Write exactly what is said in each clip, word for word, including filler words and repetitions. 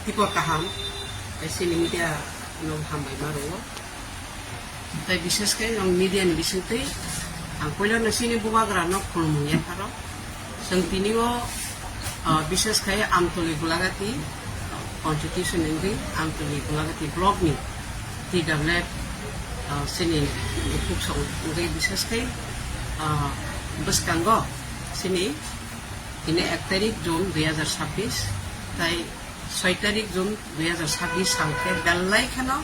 Tibor kaham, tei chini media no hambai ma rwo. Tei bises khe nwng media ni bisingtwi ang puila no chini bubagra no khulumung yapharo. Chwng tini o, ah, bises khe Amtoli Golagati, ah, constitution wngwi Amtoli Golagati block ni T W F, ah, chini bukhuk song wngwi bises khe, ah, bwskango chini tini ek tarik June dui hazar sabbish, tai soi tarik June dui hazar sabbish sal khe belai kheno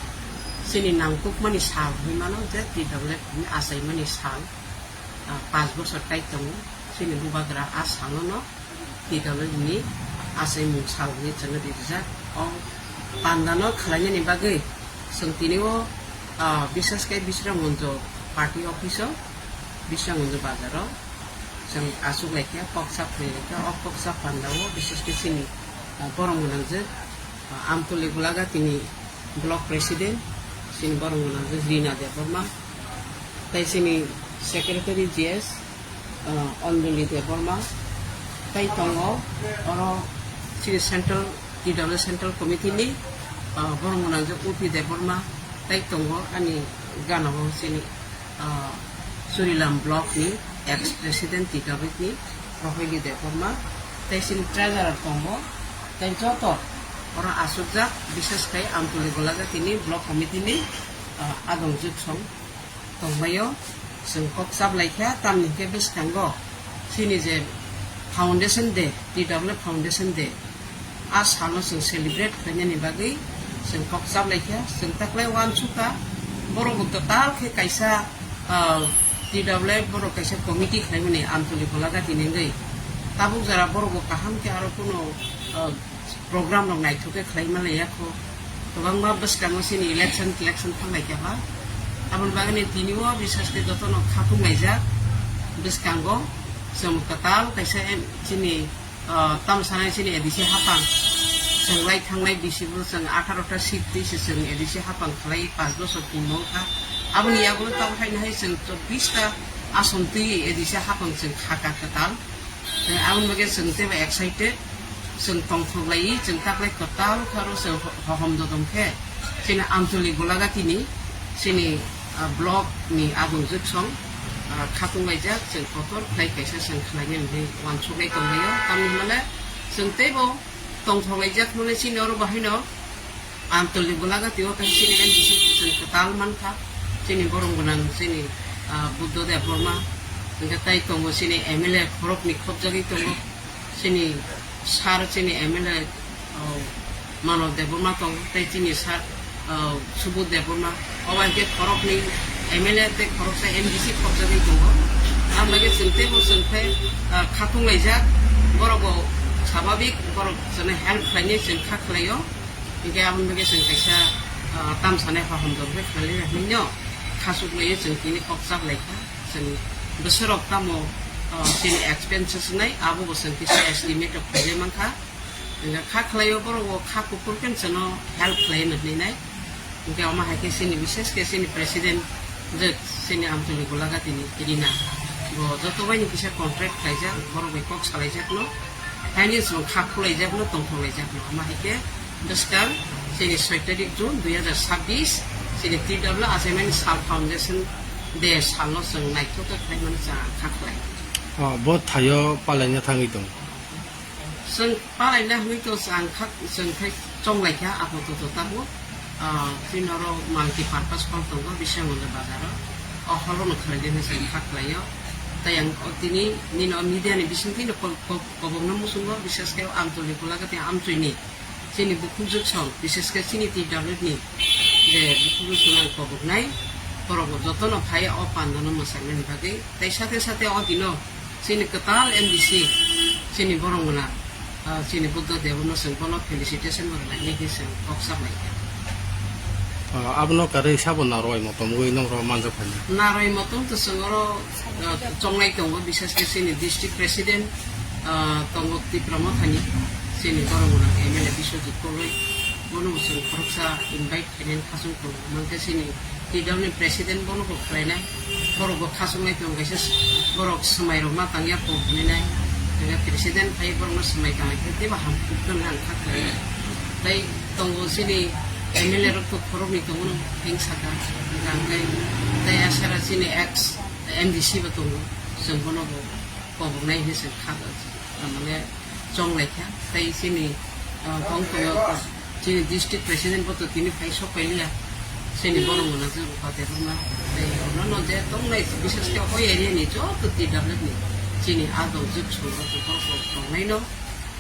chini nangkukmani sal hinwi mano je T W F ni achaimani sal, ah, panch bosor kai tongo chini bubagra a salo no T W F ni achaimung sal hinwi chwngno rijak. O pandano khwlainani bagwi chwng tini o, ah, bises khe Bisramganj party office o, Bisramganj bazar o, Chwng aswk laikha, kok sak phai laikha, o kok sak pandao, bises khe chini, ah, borok gwnangjwk, ah, Amtoli Golagati ni block president, chini borok gwnangjwk Rina Debbarma, tei chini secretary G S, ah, Anjali Debbarma, tei tongo oro chini central, T W F central committee ni, ah, borok gwnangjwk U P Debbarma, tei tongo ani gana o chini ah, Churilam block ni ex president T W F ni Rohini Debbarma, tei chini treasurer tongo, tei joto oro aswkjak, bises khe Amtoli Golagati ni block committee ni, ah, adongjwk song tongbaio. Chwng kok chap laikha, tamni hwnkhe bwskango chini je Foundation Day, T W F Foundation Day, a salno chwng celebrate khlainani bagwi chwng kok chap laikha, chwng taklai uansukha, borok bo total khe kaisa, ah, T W F borok kaisa committee khlaimani Amtoli Golagati ni wngwi. Tabuk jora borok bo kaham khe aro kuno, ah, program rok naithok khe khlai manlaiya kho. Kwbangma bwskango chini election, election thang laikha ba. Aboni bagwi tini o bises khe jotono khatung laijak bwskango chwng kwtal kaisa em-, chini ah, tamo sanai chini A D C hapang. Chwng lai thangnai bisi bo chwng atharo ta seat twi se chwng A D C hapang khlai panch bosor pungno wngkha. Aboni yagulo tamo haino hai chwng chobbish ta ason twi A D C hapang chwng kha ka kwtal. Chwng aboni bagwi chwng teibo excited. Chwng tongthok lai, chwng taklai kwtal kharo chwng ho-, hohom dodom khe. Chini Amtoli Golagati ni, chini, ah, block ni adongjwk song, ah, khatung laijak, chwng kotor khlai kaisa chwng khlainai hwnwi uansuknai tonglaio. Tamni hwnle chwng teibo tongthok laijak hwnwi chini oro bahaino Amtoli Golagati o kaisa chini M D C chwng kwtal mankha. Chini borok gwnang chini, ah, Buddha Debbarma, hwnkhe tai tongo chini M L A khoroknwi khopjagwi tongo. Chini sir, chini M L A, oh, Mano Debbarma tongo, tei chini sir, oh, Subodh Debbarma. Obo hai khe khoroknwi M L A tei khoroksa M D C khopjagwi tongo. Ang bai khe chwng teibo chwng khe, ah, khatung laijak. Borok bo swababik, borok chwngno help khlainai chwng kha khlaio. Hinkhe aboni bagwi chwng kaisa, ah, tam sanai hohom dor khe khlai laina hwnwi no khasuk laiwi chwng tini kok chap lai kha. Chwng bwswk rok tamo, ah, chini expenses nai, abo bo chwng kisa estimate rok khlai mankha. Hwnkhe kha khlaio borok bo kha kuphur khe chwngno help khlai nai hwnwi nai. Hwnkhe omo hai khe chini bises khe chini president je chini Amtoli Golagati ni Rina. Bo joto bai ni kisa contract khlaijak, borok bai kok salaijak no. Haini chwng kha khulaijakno, tongthok laijakno. Ama hai khe bwskang chini soi tarik June dui hazar sabbish, chini T W F achaimani sal Foundation Day salno chwng naithok khe khlaimani chwng ang kha khlai. Oh, bo thaio palaina thangwi tong. Chwng palaina hwnwi to chwng ang kha, chwng khai chonglai kha apato to tabuk. Ah, chini oro multi purpose hall tongo, Biswanagar bazar o. O hall o no khlai di hwnwi chwng kha khlaio. Tei ang o tini nini o media ni bisingtwi no kok, kok, Kobokno muchungo, bises khe Amtoli Golagati Amchoini chini bukhukjwk song, bises khe chini T W F ni je bukhukjwk song ang koboknai, borok bo jotono phai o pandano mwchangmani bagwi. Tei sate sate o dino chini kwtal M D C, chini borok mwnang, ah, chini Buddha Debno chwng bono felicitation bo rwlainai khe chwng kok sa lai kha. Ah, abono kwrwi sabo narwai motom wi nokro manjak phai. Narwai motom to chwng oro, ah, chonglai tongo, bises khe chini district president, ah, tongo Tipra Mothani, chini borok mwnang M L A Biswajit Koloi, bono bo chwng khoroksa invite khainani khasung tongo. Mankhe chini T W F ni president bono bo khlainai, borok bo khasung nai tongo, kaisa borok swmai rok ma tangya kok hwnwi nai, hwnkhe president phai borokno swmai tangwi khe teibo ham kuk khe hwnwi ang kha khlainai. Tei tongo chini M L A rok to khoroknwi tongo no, heng saka, hwnkha hwnkhe tei asara chini ex M D C bo tongo, chwng bono bo koboknai hinwi chwng kha, mane chonglaikha. Tei chini, ah, bongthogo chini district president bo to tini phai sok pailiya, chini borok mwnajwk Rupa Debbarma, tei onono je tongnai, bishesh khe o area ni joto T W F ni chini adongjwk songrok borok rok tongnaino,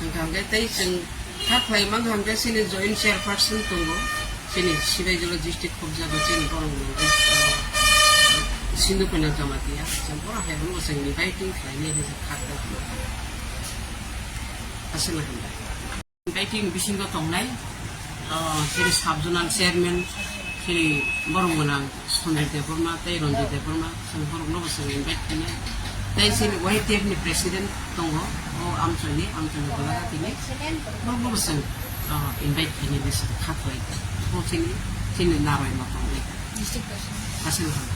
hwnkha hwnkhe tei chwng kha khlai mankha hwnkhe chini joint chairperson tongo, chini Sibaijala district khobjago chini borok mwnajwk, ah, Sindhu Kanya Jamatia, chwng bono hai bono chwng inviting khlainai hinwi chwng kha khlai. Aswk no hwnba. Inviting bisingo tongnai, ah, chini sub zonal chairman, chini borok gwnang Sanjay Debbarma tei Ranjit Debbarma, chwng borokno bo chwng invite khainai. Tei chini Y T F ni president tongo, o Amchoi ni, Amchoi ni bwlaga tini, borokno bo chwng, ah, invite khainai, bo chwng kha khlai. Bo chini, chini narwai ma tongnai. Aswk no hwnba.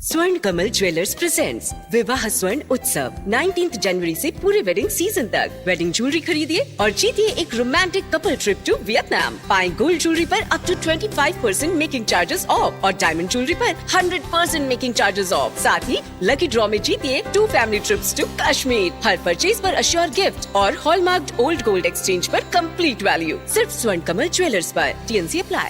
Swarna Kamal jewellers presents विवाह स्वर्ण उत्सव, nineteenth जनवरी से पूरे wedding season तक। Wedding jewellery खरीदिए और जीतिए एक romantic couple trip to Vietnam. पाएं गोल्ड ज्वेलरी पर up to twenty five percent making charges off और डायमंड ज्वेलरी पर hundred percent making charges off. साथ ही लकी ड्रॉ में जीतिए two family trips to Kashmir. हर परचेज पर अश्योर गिफ्ट और हॉलमार्क्ड ओल्ड गोल्ड एक्सचेंज पर कंप्लीट वैल्यू। सिर्फ स्वर्ण कमल ज्वेलर्स पर। T N C apply।